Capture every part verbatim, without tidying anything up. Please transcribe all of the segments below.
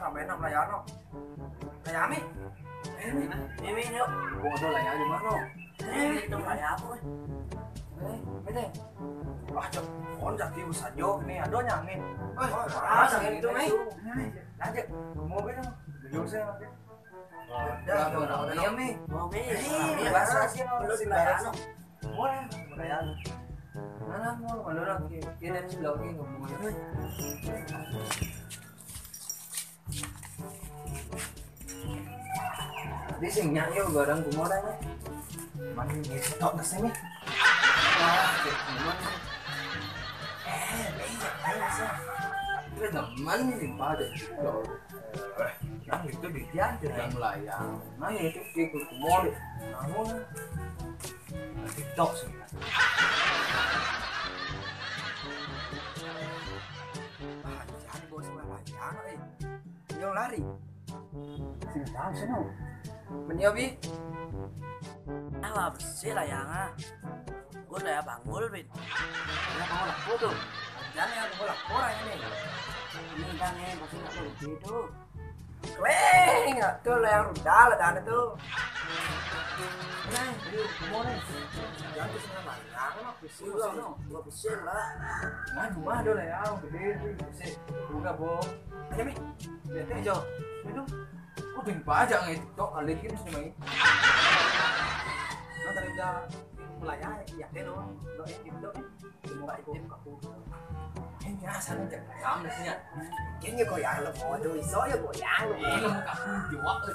Sampai nak melayano. Layami. Eh, ini, ini, ini, yuk. Gua ada layar di mana? Eh, itu layar apa, eh? Eh, bete. Wah, cok. Kon cak tiba saja ini ada nyangin. Oh, ah, nyangin itu, eh. Ini, ini. Lanjut. Mau bete. Jauh saya. Udah, udah, udah, udah. Iya, Mi. Mau, Mi. Eh, bahasa sih, belum sembarang. Boleh, percaya. Mana mau, mana orang ki-, kita sih lagi ngomong. Di sini nyak yo barang kumore. Mana ini tok ke sini. Wah, kayak gimana? Eh, ini ayo sih. Kita teman ini pada juga. Eh, yang itu di dia aja yang melayang. Nah, ya itu kayak kumore. Namun TikTok sih. Ah, jangan bos, malah jangan, eh. Yang lari. Sing tahu sih, no. Menio, Bi. Alah, besi lah yang, ah. Gue lah ya banggul, Bin. Ya, kamu lah, tuh. Jangan ya, gue lah, orang ini. Ini kan, eh, pasti nggak tahu gitu. Weh, nggak tuh lah yang rudal, ada tuh. Nah, ayo, kamu nih. Jangan ke sana, Bang. Jangan, Bang. Pusing, Bang. Gua pusing lah. Nah, gua mah ada lah ya, gede tuh. Pusing. Buka, Bo. Ayo, Mi. Lihat aja. Itu. Kok ding baca nggak itu? Tok, kali ini sih, Bang. Nah, tadi udah mulai ya, ya, deh, lo. Lo, eh, gitu. Ini asal aja. Kamu sih ya. Kayaknya goyang lo mau tuh iso ya goyang lo. Ini mau kaku jawab tuh.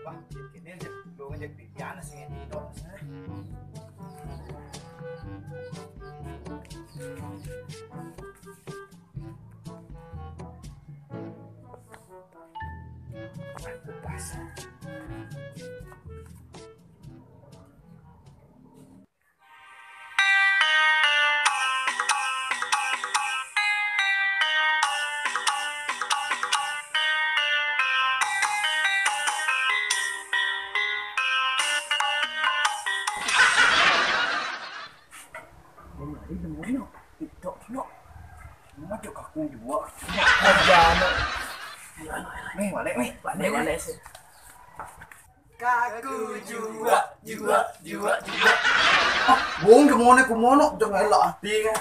Wah, ini aja. Lo ngajak Bibiana sih yang di dok. Nih, balik, nih. Balik, balik sih. Kaku jua, jua, jua, jua. Ah, bung, gimana, kumono, jangan lah, hati, kan.